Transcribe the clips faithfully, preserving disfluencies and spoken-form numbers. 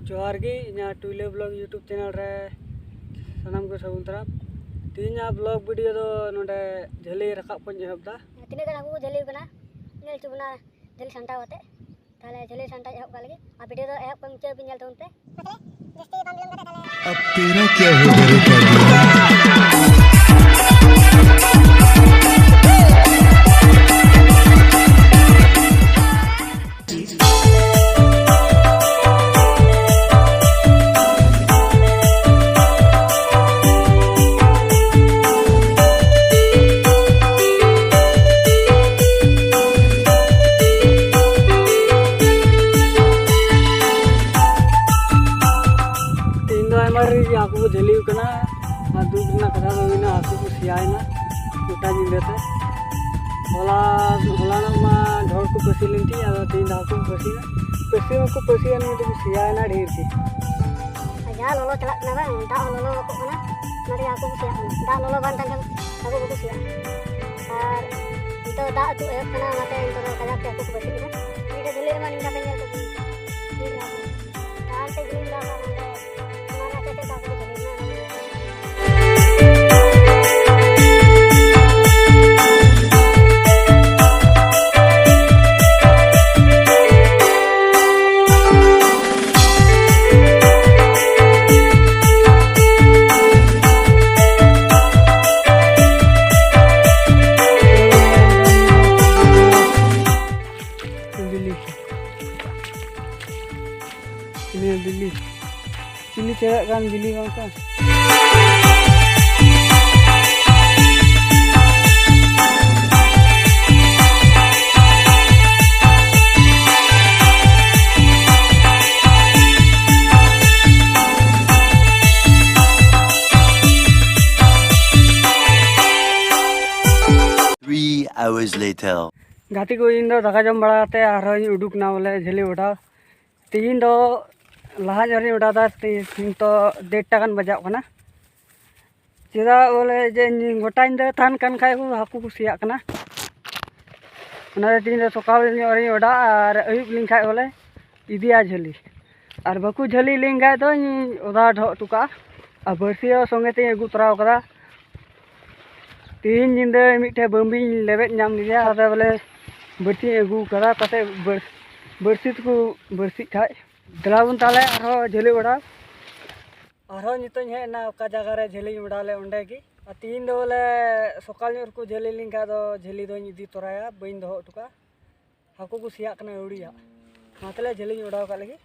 ᱡᱚᱦᱟᱨ ᱜᱮ, ᱤᱧᱟᱹᱜ ᱴᱩᱭᱞᱟᱹ ᱵᱞᱚᱜ YouTube ᱪᱮᱱᱮᱞ ᱨᱮ ᱥᱟᱱᱟᱢ ᱠᱚ ᱥᱟᱹᱜᱩᱱ ᱫᱟᱨᱟᱢ᱾ ᱛᱮᱦᱮᱧᱟᱜ ᱵᱞᱚᱜ ᱵᱷᱤᱰᱤᱭᱳ ᱫᱚ ᱱᱚᱰᱮ ᱡᱷᱟᱹᱞᱤ ᱨᱟᱠᱟᱵ ᱠᱷᱚᱱ ᱤᱧ ᱮᱦᱚᱵ ᱮᱫᱟ᱾ ᱛᱤᱱᱟᱹᱜ ᱜᱟᱱ ᱦᱟᱹᱠᱩ ᱠᱚ ᱡᱷᱟᱹᱞᱤ ᱟᱠᱟᱱᱟ, ᱧᱮᱞ ᱦᱚᱪᱚ ᱵᱚᱱᱟ ᱡᱷᱟᱹᱞᱤ ᱥᱟᱢᱴᱟᱣ ᱠᱟᱛᱮ᱾ ᱛᱟᱦᱞᱮ ᱡᱷᱟᱹᱞᱤ ᱥᱟᱢᱴᱟᱣ ᱮᱦᱚᱵ ᱠᱟᱜ ᱞᱟᱹᱜᱤᱫ, ᱟᱨ ᱵᱷᱤᱰᱤᱭᱳ ᱫᱚ ᱮᱦᱚᱵ ᱠᱷᱚᱱ ᱢᱩᱪᱟᱹᱫ ᱦᱟᱹᱵᱤᱡ ᱧᱮᱞ ᱛᱟᱵᱚᱱ ᱯᱮ᱾ ᱢᱟ ᱛᱟᱦᱞᱮ, ᱡᱟᱹᱥᱛᱤ ᱵᱟᱝ ᱵᱤᱞᱚᱢ ᱠᱟᱛᱮ ᱛᱟᱦᱞᱮ ᱟᱵ ᱛᱮᱨᱟ ᱠᱭᱟ ᱦᱳᱜᱟ ᱨᱮ ᱯᱟᱜᱞᱟ? ᱛᱮᱦᱮᱧ ᱫᱚ ᱟᱭᱢᱟ ᱰᱷᱮᱨ ᱜᱮ ᱦᱟᱹᱠᱩ ᱠᱚ ᱡᱷᱟᱹᱞᱤ ᱟᱠᱟᱱᱟ᱾ ᱟᱨ ᱫᱩᱠ ᱨᱮᱱᱟᱜ ᱠᱟᱛᱷᱟ ᱫᱚ ᱦᱩᱭᱱᱟ, ᱦᱟᱹᱠᱩ ᱠᱚ ᱥᱮᱭᱟᱭᱮᱱᱟ ᱜᱚᱴᱟ ᱧᱤᱫᱟᱹ ᱛᱮ᱾ ᱦᱚᱞᱟ, ᱦᱚᱞᱟᱱᱚᱜ ᱢᱟ ᱰᱷᱚᱲ ᱠᱚ ᱯᱟᱹᱥᱤ ᱞᱮᱱ ᱛᱤᱧ, ᱟᱫᱚ ᱛᱮᱦᱮᱧ ᱫᱚ ᱦᱟᱹᱠᱩ ᱠᱚ ᱯᱟᱹᱥᱤᱭᱮᱱᱟ᱾ ᱯᱟᱹᱥᱤ ᱢᱟᱠᱚ ᱯᱟᱹᱥᱤᱭᱮᱱ, ᱱᱤᱭᱟᱹ ᱫᱚᱠᱚ ᱥᱮᱭᱟᱭᱮᱱᱟ ᱰᱷᱮᱨ ᱜᱮ᱾ ᱟᱨ ᱡᱟ ᱞᱚᱞᱚ ᱪᱟᱞᱟᱜ ᱠᱟᱱᱟ ᱵᱟᱝ, ᱫᱟᱜ ᱦᱚᱸ ᱞᱚᱞᱚ ᱠᱚᱜ ᱠᱟᱱᱟ, ᱚᱱᱟᱛᱮ ᱦᱟᱹᱠᱩ ᱠᱚ ᱥᱮᱭᱟᱜ ᱠᱟᱱᱟ᱾ ᱫᱟᱜ ᱞᱚᱞᱚ ᱵᱟᱝ ᱛᱟᱦᱮᱸ ᱞᱮᱱᱠᱷᱟᱱ ᱦᱟᱹᱠᱩ ᱵᱟᱠᱚ ᱥᱮᱭᱟᱜᱼᱟ᱾ ᱟᱨ ᱱᱤᱛᱚᱜ ᱫᱟᱜ ᱟᱹᱛᱩ ᱮᱦᱚᱵ ᱠᱟᱱᱟ, ᱚᱱᱟᱛᱮ ᱱᱤᱛᱚᱜ ᱫᱚ ᱠᱟᱡᱟᱠ ᱛᱮ ᱦᱟᱹᱠᱩ ᱠᱚ ᱯᱟᱹᱥᱤᱜ ᱠᱟᱱᱟ᱾ ᱢᱤᱫᱴᱮᱡ ᱡᱷᱟᱹᱞᱤ ᱨᱮᱢᱟ ᱱᱤᱝᱠᱟ ᱯᱮ ᱧᱮᱞ ᱠᱮᱫ ᱠᱚᱣᱟ᱾ ᱟᱨ ᱛᱮ ᱡᱷᱟᱹᱞᱤ ᱫᱟᱜ ᱱᱚᱰᱮ ᱚᱱᱟ ᱨᱮ ᱪᱮᱫ ᱪᱮᱫ ᱫᱟᱜ ᱠᱚ ᱡᱷᱟᱹᱞᱤ ᱢᱮᱱᱟᱜᱼᱟ, ᱚᱱᱟ ᱧᱮᱞ ᱯᱮ᱾ ᱵᱤᱞᱤ᱾ ᱪᱤᱞᱤ ᱵᱤᱞᱤ? ᱪᱤᱞᱤ ᱪᱮᱬᱮ ᱠᱟᱱ ᱵᱤᱞᱤ ᱵᱟᱝ ᱠᱟᱱ? Three hours later. ᱜᱟᱛᱮ ᱠᱚ, ᱤᱧ ᱫᱚ ᱫᱟᱠᱟ ᱡᱚᱢ ᱵᱟᱲᱟ ᱠᱟᱛᱮ ᱟᱨᱦᱚᱸᱧ ᱩᱰᱩᱠ ᱮᱱᱟ ᱵᱚᱞᱮ ᱡᱷᱟᱹᱞᱤ ᱚᱰᱟᱣ᱾ ᱛᱮᱦᱮᱧ ᱫᱚ ᱞᱟᱦᱟ ᱧᱚᱜ ᱨᱤᱧ ᱚᱰᱟᱣ ᱮᱫᱟ, ᱛᱮᱦᱮᱧ ᱱᱤᱛᱚᱜ ᱰᱮᱲᱴᱟ ᱜᱟᱱ ᱵᱟᱡᱟᱜ ᱠᱟᱱᱟ᱾ ᱪᱮᱫᱟᱜ ᱵᱚᱞᱮ ᱡᱮ ᱜᱚᱴᱟ ᱧᱤᱫᱟᱹ ᱛᱟᱦᱮᱱ ᱠᱟᱱ ᱠᱷᱟᱡ ᱠᱚ ᱦᱟᱹᱠᱩ ᱠᱚ ᱥᱮᱭᱟᱜ ᱠᱟᱱᱟ, ᱚᱱᱟᱛᱮ ᱛᱮᱦᱮᱧ ᱫᱚ ᱥᱚᱠᱟᱞ ᱧᱚᱜ ᱨᱤᱧ ᱚᱰᱟᱣᱟ ᱟᱨ ᱟᱹᱭᱩᱵ ᱞᱮᱱᱠᱷᱟᱡ ᱵᱚᱞᱮ ᱤᱫᱤᱭᱟ ᱡᱷᱟᱹᱞᱤ᱾ ᱟᱨ ᱵᱟᱠᱚ ᱡᱷᱟᱹᱞᱤ ᱞᱮᱱ ᱠᱷᱟᱡ ᱫᱚᱧ ᱚᱫᱟ ᱰᱷᱚᱜ ᱦᱚᱴᱚ ᱠᱟᱜᱼᱟ᱾ ᱟᱨ ᱵᱟᱹᱲᱥᱤ ᱦᱚᱸ ᱥᱚᱸᱜᱮ ᱛᱮᱧ ᱟᱹᱜᱩ ᱛᱚᱨᱟᱣ ᱠᱟᱫᱟ᱾ ᱛᱮᱦᱮᱧ ᱧᱤᱫᱟᱹ ᱢᱤᱫᱴᱷᱮᱡ ᱵᱟᱹᱢᱵᱤᱧ ᱞᱮᱵᱮᱫ ᱧᱟᱢ ᱞᱮᱫᱮᱭᱟ᱾ ᱟᱫᱚ ᱵᱚᱞᱮ ᱵᱟᱹᱲᱥᱤᱧ ᱟᱹᱜᱩ ᱠᱟᱫᱟ, ᱯᱟᱥᱮᱡ ᱵᱟᱹᱲ-, ᱵᱟᱹᱲᱥᱤ ᱛᱮᱠᱚ ᱵᱟᱹᱲᱥᱤᱜ ᱠᱷᱟᱡ᱾ ᱫᱮᱞᱟ ᱵᱚᱱ ᱛᱟᱦᱞᱮ ᱟᱨᱦᱚᱸ ᱡᱷᱟᱹᱞᱤ ᱚᱰᱟᱣ᱾ ᱟᱨᱦᱚᱸ ᱱᱤᱛᱚᱜ ᱤᱧ ᱦᱮᱡ ᱮᱱᱟ ᱚᱠᱟ ᱡᱟᱭᱜᱟ ᱨᱮ ᱡᱷᱟᱹᱞᱤᱧ ᱚᱰᱟᱣ ᱞᱮᱫ ᱚᱸᱰᱮ ᱜᱮ᱾ ᱟᱨ ᱛᱤᱦᱤᱧ ᱫᱚ ᱵᱚᱞᱮ ᱥᱚᱠᱟᱞ ᱧᱚᱜ ᱨᱮᱠᱚ ᱡᱷᱟᱹᱞᱤ ᱞᱮᱱᱠᱷᱟᱡ ᱫᱚ ᱡᱷᱟᱹᱞᱤ ᱫᱚᱧ ᱤᱫᱤ ᱛᱚᱨᱟᱭᱟ, ᱵᱟᱹᱧ ᱫᱚᱦᱚ ᱦᱚᱴᱚ ᱠᱟᱜᱼᱟ᱾ ᱦᱟᱹᱠᱩ ᱠᱚ ᱥᱮᱭᱟᱜ ᱠᱟᱱᱟ ᱟᱹᱣᱲᱤᱭᱟᱜ᱾ ᱢᱟ ᱛᱟᱦᱞᱮ ᱡᱷᱟᱹᱞᱤᱧ ᱚᱰᱟᱣ ᱠᱟᱜ ᱞᱮᱜᱮ᱾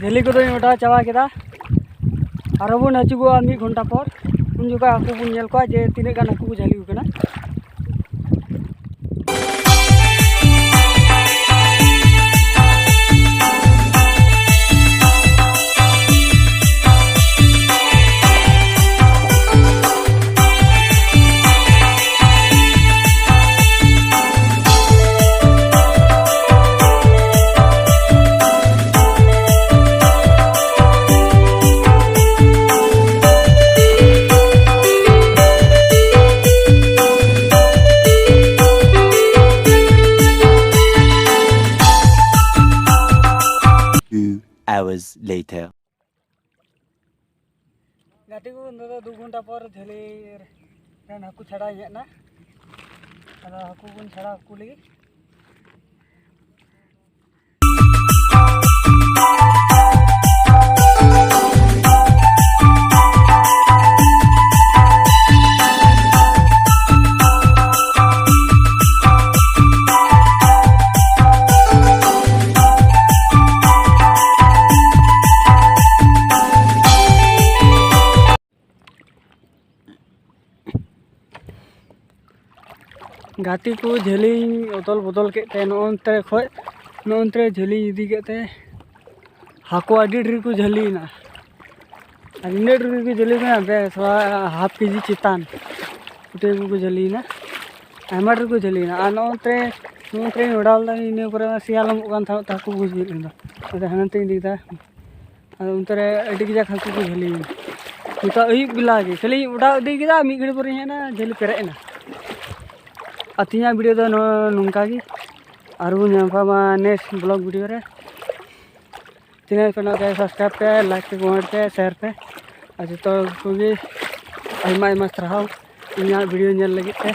ᱡᱷᱟᱹᱞᱤ ᱠᱚᱫᱚᱧ ᱚᱰᱟᱣ ᱪᱟᱵᱟ ᱠᱮᱫᱟ᱾ ᱟᱨᱦᱚᱸ ᱵᱚᱱ ᱦᱤᱡᱩᱜᱚᱜᱼᱟ ᱢᱤᱫ ᱜᱷᱚᱱᱴᱟ ᱯᱚᱨ, ᱩᱱ ᱡᱚᱠᱷᱚᱱ ᱦᱟᱹᱠᱩ ᱵᱚᱱ ᱧᱮᱞ ᱠᱚᱣᱟ ᱡᱮ ᱛᱤᱱᱟᱹᱜ ᱜᱟᱱ ᱦᱟᱹᱠᱩ ᱠᱚ ᱡᱷᱟᱹᱞᱤ ᱠᱟᱱᱟ᱾ Two hours later. ᱜᱟᱛᱮ ᱠᱚ, ᱱᱤᱛᱚᱜ ᱫᱚ ᱫᱩ ᱜᱷᱚᱱᱴᱟ ᱯᱚᱨ ᱡᱷᱟᱹᱞᱤ ᱨᱮᱱ ᱦᱟᱹᱠᱩ ᱪᱷᱟᱲᱟᱣ ᱤᱧ ᱦᱮᱡ ᱮᱱᱟ᱾ ᱟᱫᱚ ᱦᱟᱹᱠᱩ ᱠᱚᱧ ᱪᱷᱟᱲᱟᱣ ᱠᱚ ᱞᱟᱹᱜᱤᱫ᱾ ᱜᱟᱛᱮ ᱠᱚ ᱡᱷᱟᱹᱞᱤᱧ ᱚᱫᱚᱞ ᱵᱚᱫᱚᱞ ᱠᱮᱫ ᱛᱮ ᱱᱚᱜᱼᱚ ᱱᱚᱛᱮ ᱠᱷᱚᱡ ᱱᱚᱜᱼᱚ ᱱᱚᱱᱛᱮ ᱡᱷᱟᱹᱞᱤ ᱤᱫᱤ ᱠᱮᱫ ᱛᱮ ᱦᱟᱹᱠᱩ ᱟᱹᱰᱤ ᱰᱷᱮᱨ ᱠᱚ ᱡᱷᱟᱹᱞᱤᱭᱮᱱᱟ᱾ ᱟᱨ ᱤᱱᱟᱹᱜ ᱰᱷᱮᱨ ᱠᱚ ᱡᱷᱟᱹᱞᱤ ᱠᱟᱱᱟ, ᱵᱮᱥ ᱛᱷᱚᱲᱟ ᱦᱟᱯ ᱠᱮᱡᱤ ᱪᱮᱛᱟᱱ ᱩᱛᱟᱹᱨ ᱠᱚᱠᱚ ᱡᱷᱟᱹᱞᱤᱭᱮᱱᱟ, ᱟᱭᱢᱟ ᱰᱷᱮᱨ ᱠᱚ ᱡᱷᱟᱹᱞᱤᱭᱮᱱᱟ᱾ ᱟᱨ ᱱᱚᱜᱼᱚ ᱱᱚᱛᱮ ᱱᱚᱜᱼᱚ ᱱᱚᱛᱮᱧ ᱚᱰᱟᱣ ᱞᱮᱫᱟ, ᱤᱱᱟᱹ ᱯᱚᱨᱮ ᱥᱮᱭᱟᱞᱚᱢᱚᱜ ᱠᱟᱱ ᱛᱟᱦᱮᱸᱫ, ᱦᱟᱹᱠᱩ ᱠᱚ ᱡᱷᱟᱹᱞᱤ ᱞᱮᱱᱟ᱾ ᱟᱫᱚ ᱦᱟᱱᱛᱮᱧ ᱤᱫᱤ ᱠᱮᱫᱟ, ᱟᱫᱚ ᱚᱱᱛᱮ ᱨᱮ ᱟᱹᱰᱤ ᱠᱟᱡᱟᱠ ᱦᱟᱹᱠᱩ ᱠᱚ ᱡᱷᱟᱹᱞᱤᱭᱮᱱᱟ᱾ ᱱᱤᱛᱚᱜ ᱟᱹᱭᱩᱵ ᱵᱮᱞᱟ ᱜᱮ ᱠᱷᱟᱹᱞᱤᱧ ᱚᱰᱟᱣ ᱤᱫᱤ ᱠᱮᱫᱟ, ᱢᱤᱫ ᱜᱷᱟᱹᱲᱤ ᱯᱚᱨᱮᱧ ᱦᱮᱡ ᱮᱱᱟ, ᱡᱷᱟᱹᱞᱤ ᱯᱮᱨᱮᱡ ᱮᱱᱟ᱾ ᱟᱨ ᱛᱮᱦᱮᱧᱟᱜ ᱵᱷᱤᱰᱤᱭᱳ ᱫᱚ ᱱᱚ-, ᱱᱚᱝᱠᱟ ᱜᱮ᱾ ᱟᱨ ᱵᱚᱱ ᱧᱟᱯᱟᱢᱟ ᱱᱮᱠᱥᱴ ᱵᱞᱚᱜ ᱵᱷᱤᱰᱤᱭᱳ ᱨᱮ᱾ ᱛᱤᱱᱟᱹᱜ ᱯᱮ ᱱᱚᱣᱟ ᱥᱟᱵᱥᱠᱨᱟᱭᱤᱵ ᱯᱮ, ᱞᱟᱭᱤᱠ ᱯᱮ, ᱠᱚᱢᱮᱱᱴ ᱯᱮ, ᱥᱮᱭᱟᱨ ᱯᱮ᱾ ᱟᱨ ᱡᱚᱛᱚ ᱠᱚᱜᱮ ᱟᱭᱢᱟ ᱟᱭᱢᱟ ᱥᱟᱨᱦᱟᱣ ᱤᱧᱟᱹᱜ ᱵᱷᱤᱰᱤᱭᱳ ᱧᱮᱞ ᱞᱟᱹᱜᱤᱫ ᱛᱮ᱾